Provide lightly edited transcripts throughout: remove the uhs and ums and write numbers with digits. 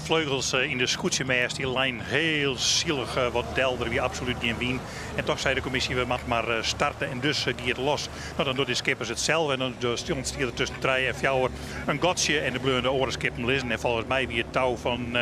Fleugels yn de skûtsjemêst dy lein hiel sielich wat del, der wie absolút gjin wyn. En toch sei de kommisje we moatte mar starte en dus gie it los. No dan docht de skippers it sels en dan ûntstiet der tusken trije en fjouwer in gatsje en der bleaune de oare skippen lizzen. En folgens my wie it tou fan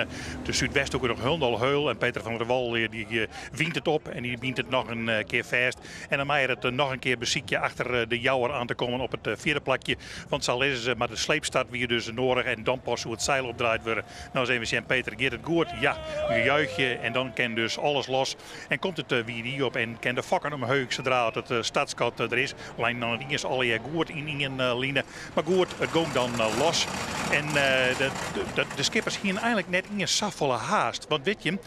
de Súdwesthoeke noch hielendal heul en Peter van der Wal dy wynt it op en dy bynt it noch in kear fêst. En dan mei er it noch in kear besykje achter de Jouwer oan te kommen op it fjirde plakje. Want sa lizze se, mar de sleepstart wie dus noadich en dan pas soe it seil opdraaid wurde. No ris even sjen, Peter, giet it goed? Ja, in gejuichje en dan kin dus alles los. En komt it WD op en kin de fokken omheech sadra it startskot der is. Leinen noch net iens allegear goed yn ien line. Mar goed, it gong dan los. En de skippers hiene eigenlik net iens safolle haast. Want wit je,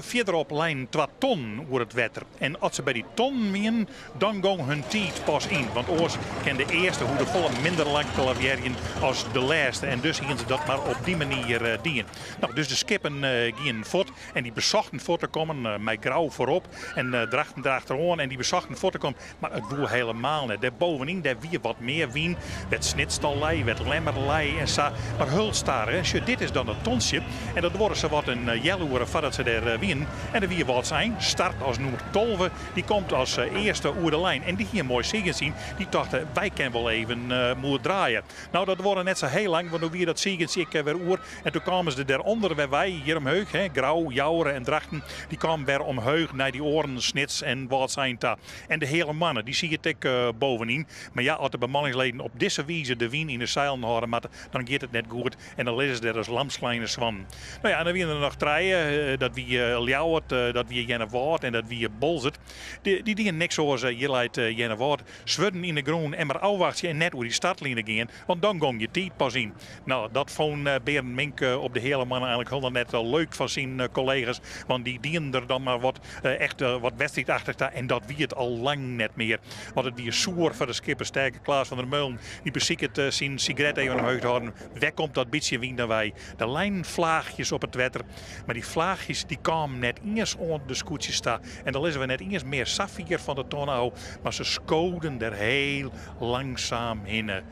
Fierderop leinen twa tonnen oer it wetter en as se by dy tonnen wienen, dan gong hun tiid pas yn, want oars kin de earste hoede folle minder lang te lavearjen as de lêste en dus hienen se dat mar op dy manier dien. No, dus de skippen gienen fuort en dy besochten fuort te kommen, mei Grou foarop en Drachten derachteroan en dy besochten fuort te kommen, mar it woe helemaal net. Dêr bovenyn dêr wie wat mear wyn, wêr't Snits al lei, wêr't Lemmer lei en sa. Mar hiel stadich. En sjoch, dit is dan it tontsje. En dat duorre sawat in healoere foardat se dêr wienen. En der wie Wâldsein, start as nûmer 12, dy komt as earste oer de lijn. En dy hie in moai segentsje, dy tocht, wy kinne wol even moer draaie. No, dat duorre net sa hiel lang, want doe wie dat segentsje ek wer oer. En doe kamen se derûnder wer wei, hjir omheech, hè, Grou, Joure en Drachten, dy kamen wer omheech nei dy oaren Snits en Wâldsein ta. En de Heale Moanne, dy siet ek bovenyn. Mar ja, as de bemanningsleden op dizze wize de wyn yn de seilen hâlde moatte, dan giet it net goed en dan lizze se der as lamsleine swannen. No ja, en dan wiene der noch trije, dat wie Ljouwert, dat wie Earnewâld en dat wie Boalsert. Dy dienen niks oars, hjir leit Earnewâld, swurden yn de grûn en mar ôfwachtsje en net oer dy startline gean, want dan gong je tiid pas yn. No, dat fûn Berend Mink op de Heale Moanne eigenlik hielendal net leuk fan syn kollega's, want dy dienen der dan mar wat echt wat wedstriidachtich ta en dat wie it al lang net mear. Want it wie soer foar de skipper Sterke Klaas van der Meulen. Dy besiket syn sigaret even omheech te hâlden. Wêr komt dat bytsje wyn dan wei? Der leinen flaachjes op it wetter, mar dy flaachjes dy kamen net iens oan de skûtsjes ta. En dan lizze we net iens mear sa fier fan de tonne ôf, mar se skoden der hiel langsaam hinne.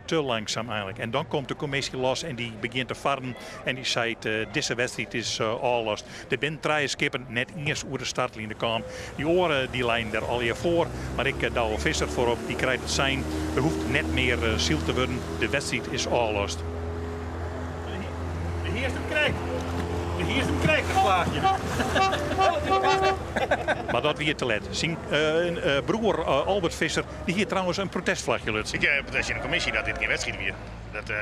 Te langsaam eigenlik. En dan komt de kommisje los en dy begjint te farren en dy seit dizze wedstriid is ôflast. Der binne trije skippen net iens oer de startline kaam. Dy oare dy leinen der allegear foar, mar ek Douwe Visser foarop, dy krijt it sein, der hoecht net mear syld te wurden, de wedstriid is ôflast. De hearst him krekt. De hearst him krekt, it flaachje. Mar dat wie te let. Syn broer Albert Visser dy hie trouwens in protestflachje lutsen. Ik protestearje tsjin de kommisje dat dit gjin wedstriid wie. Dat, wy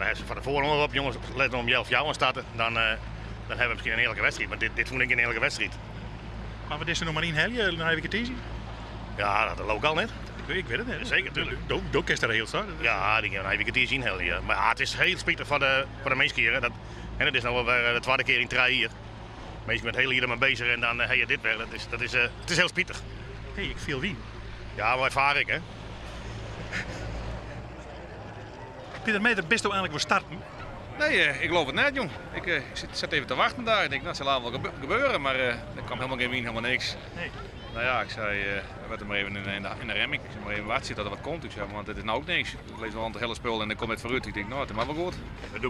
hawwe se fan tefoaren oanroppen, jonges, let om healwei fjouweren starte, dan, dan hawwe we miskien in earlike wedstriid. Mar dit, dit fûn ik gjin earlike wedstriid. Mar wat is der no mar ynhelje nei wike tiisdei? Ja, dat leau ik al net. Ik wit it net. Seker, tuurlijk. Do, do kinst der hiel sa. Ja, dy gean nei wike tiisdei ynhelje. Ja. Mar ja, it is hiel spitich foar de, foar de minsken hjir. Dat, en it is no wer de twadde kear yn trije jier. Minsken binne it hiele jier dermei bezich en dan ha je dit wer. Dat is, dat is, it is hiel spitich. Hé, ik fiel wyn. Ja, mar faar ik, hè. Pieter Meeter, bisto einlik wol starten? Nee, ik geloof it net, jong. Ik sit even te wachten daar. Ik denk, nou, het zal wel gebeuren, maar er kwam helemaal geen wyn, helemaal niks. Nee. Nou ja, ik zei, we maar even in de remming. Ik zei, maar even wachten tot er wat komt. Ik zei, want het is nou ook niks. Ik lees wel het hele spul en ik kom net vooruit. Ik denk, nou, het is maar wel goed.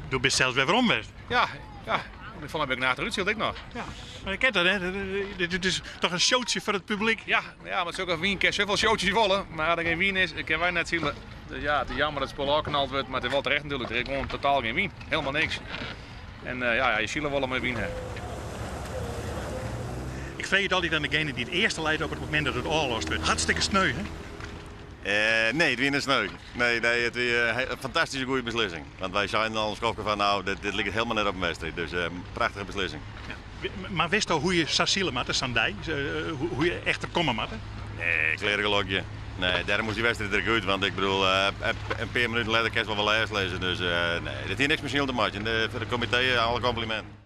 Do bist sels wer werom west? Ja, ja. Ik vond ik naar eruit ik nog. Ja, mar je kent dat, hè? Dit is toch in showtsje foar it publyk? Ja, ja, mar sokke wyn kin safolle showtjes wolle, mar as der gjin wyn is, kinne wy net sile. Dus ja, it is jammer dat it spul ôfknald wurdt, mar it is wol terecht natuerlik. Der is gewoan totaal gjin wyn, helemaal niks. En ja, ja, je sile wolle mei wyn ha. Ik freegje it altyd oan degene dy't it earste leit op it momint dat it ôflost wurdt. Hartstikke sneu, hè? Nee, it wie net sneu. Nee, nee, it wie in fantastyske goede beslissing. Want wy seinen al in skoftke fan, nou, dit, dit liket helemaal net op in wedstriid. Dus prachtige beslissing. Ja. Mar witsto hoe't je sa sile moatte, sa'n dei? Hoe't je echt der komme moatte? Nee, klearegelokje. Nee, dêrom moast dy wedstriid der ek út. Want ik bedoel, in pear minuten letter kinst wol wer lêst lizze. Dus nee, dit hie niks mei silen te meitsjen. Foar de komitee alle komplimenten.